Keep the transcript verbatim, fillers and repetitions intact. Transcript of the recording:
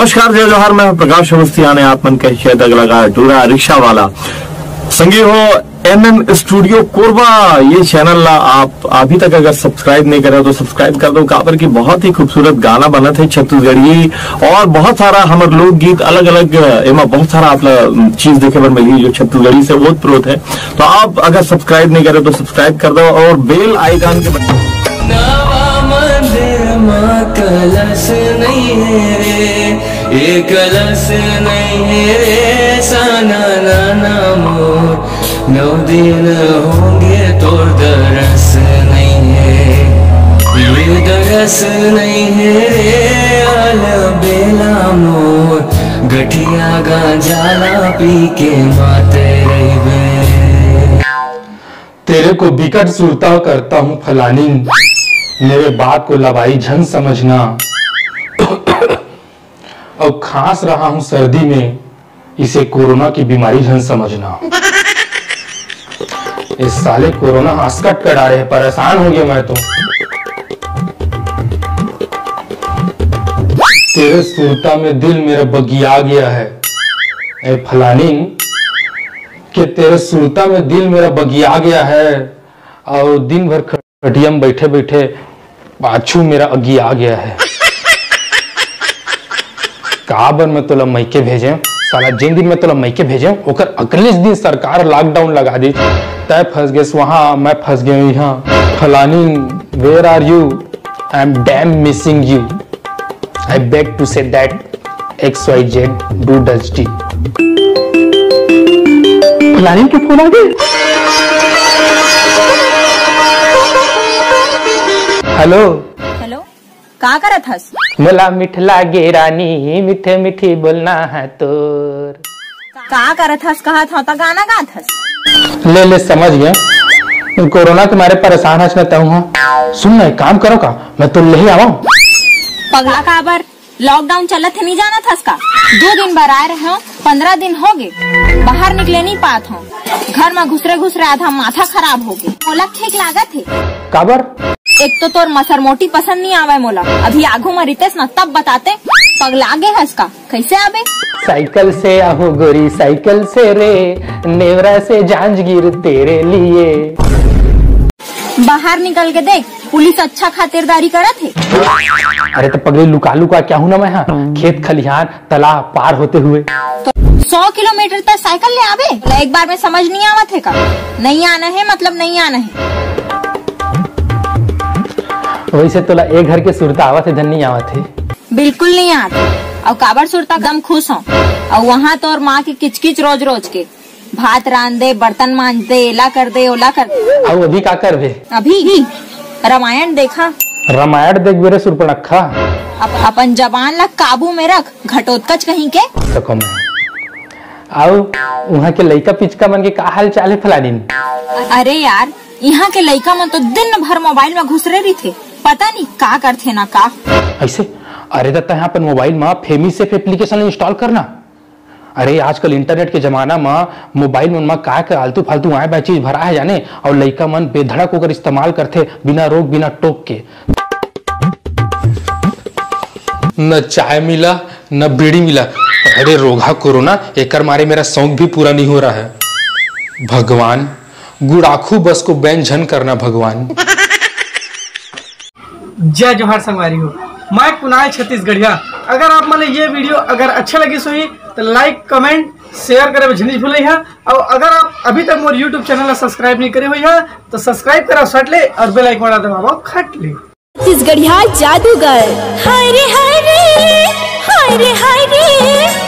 नमस्कार, जय जोहार, मैं हूं प्रकाश अवस्थी। आने आप मन के शायद अगला गा टूरा रिक्शा वाला संगी हो। एमएम स्टूडियो कोरबा, ये चैनल ला आप अभी तक अगर सब्सक्राइब नहीं करे हो तो सब्सक्राइब कर दो, काबर की बहुत ही खूबसूरत गाना बनत हे छत्तीसगढ़ी, और बहुत सारा हमर लोकगीत अलग अलग, एमा बहुत सारा आप ला चीज देखे बर मिलही जो छत्तीसगढ़ी से ओत प्रोत हे। तो आप अगर सब्सक्राइब नहीं करे तो सब्सक्राइब कर दो और बेल आइकन के बटन नवा मंदिर मा कलश नहीं है रे, ये कलश नहीं है रे, साना नाना मोर, नौ दिन होंगे तोर दरस नहीं है, ये दरस नहीं है रे, आल बेला मोर, गठिया गांजा ला पी के माते रहिबे। तेरे को बिकट सुरता करता हूँ फलानिन, मेरे बात को लबाई झन समझना, और खांस रहा हूँ सर्दी में, इसे कोरोना की बीमारी झन समझना। इस साले कोरोना हंसकट कर आ रहे, परेशान हो गया मैं तो। तेरे सुरता में दिल मेरा बगिया गया है, ए फलानिन, के तेरे सुरता में दिल मेरा बगिया गया है, और दिन भर खटिया में बैठे बैठे पाछू मेरा अगिया गया है। काबर मैं तोला मइके भेजे, साला, जिन दिन मैं तोला मइके भेजे, ओकर अगले दिन सरकार लॉकडाउन लगा दी। तय फंस गेस वहां, मैं फंस गया यहाँ। फलानी, where are you? I am damn missing you. I beg to say that X Y Z do does tea। फलानी के फोन आ गए। हेलो। हेलो, का करत हस? मोला मिठ लागे रानी, मीठे मीठी बोलना है तोर। का करत हस कहत हव त गाना गात हस। ले ले, समझ गया, कोरोना के मारे परेशान हस न तहूं। हाँ, सुन ना, एक काम करो का, मैं तो ले ही आवा। पगला काबर? लॉकडाउन चलत हे, नहीं जानत हस का? दो दिन बर आए रहे हो, पंद्रह दिन हो गए, बाहर निकले नहीं पात हो, घर में घुसरे घुसरे आधा माथा खराब हो गए। मोला ठीक लागत हे। काबर? एक तो तोर मसर मोटी पसंद नहीं आवे मोला, अभी आगू में रितेश ना तब बताते। पगला गे हस का? कैसे आबे? साइकिल से आहो गोरी, साइकिल से रे, नेवरा से जांजगीर तेरे लिए। बाहर निकल के देख, पुलिस अच्छा खातिरदारी करत हे। अरे तो पगली, लुका लुका क्या हूं ना मैं, हाँ, खेत खलिहान तालाब पार होते हुए। तो सौ किलोमीटर तक साइकिल ले आबे, एक बार में समझ नहीं आवत हे का? नहीं आना है मतलब नहीं आना है। वैसे तोला ए घर के सुरता आवत हे धन नहीं आवत हे? बिल्कुल नहीं आत। अउ काबर सुरता, एकदम खुश हो। अउ वहाँ तोर माँ की किचकिच रोज रोज के, भात रांध दे, बर्तन मांज दे, एला कर दे, ओला कर दे। अउ अभी का करबे? अभी रामायण देखा। रामायण देखबे रे सुरपणखा। अप-, अपन जबान ला काबू में रख, घटोत्कच कहीं के। सको में। अउ उहाँ के लइका पिचका मन के का हाल चाल हे फलानिन? अरे यार, इहाँ के लइका मन तो दिन भर मोबाइल में घुसरे रहिथे, पता नहीं का करथे ना का। ऐसे? अरे त तैं अपन मोबाइल में फेमी सेफ एप्लीकेशन इंस्टॉल करना। अरे आजकल इंटरनेट के जमाना में मोबाइल मन में का का आलतू फालतू आए बाय चीज भरा है जाने, और लइका मन बेधड़क ओकर इस्तेमाल करथे बिना रोक बिना टोक के। न चाय मिला, न बीड़ी मिला। अरे रोगहा कोरोना, एकर मारे मेरा शौक भी पूरा नहीं हो रहा है। भगवान, गुड़ाखू बस को बैन झन करना भगवान। जय जोहार संगवारी हो, मैं कुणाल छत्तीसगढ़िया। अगर आप मन ये वीडियो अगर अच्छा लगिस होही तो लाइक, कमेंट, शेयर करे बर झिन भूलई हा। और अगर आप अभी तक मोर YouTube चैनल ला सब्सक्राइब नहीं करे होई हा तो सब्सक्राइब करा सट ले और बेल आइकन ला दबावा खट ले। छत्तीसगढ़िया जादूगर। हाय रे हाय रे, हाय रे हाय रे।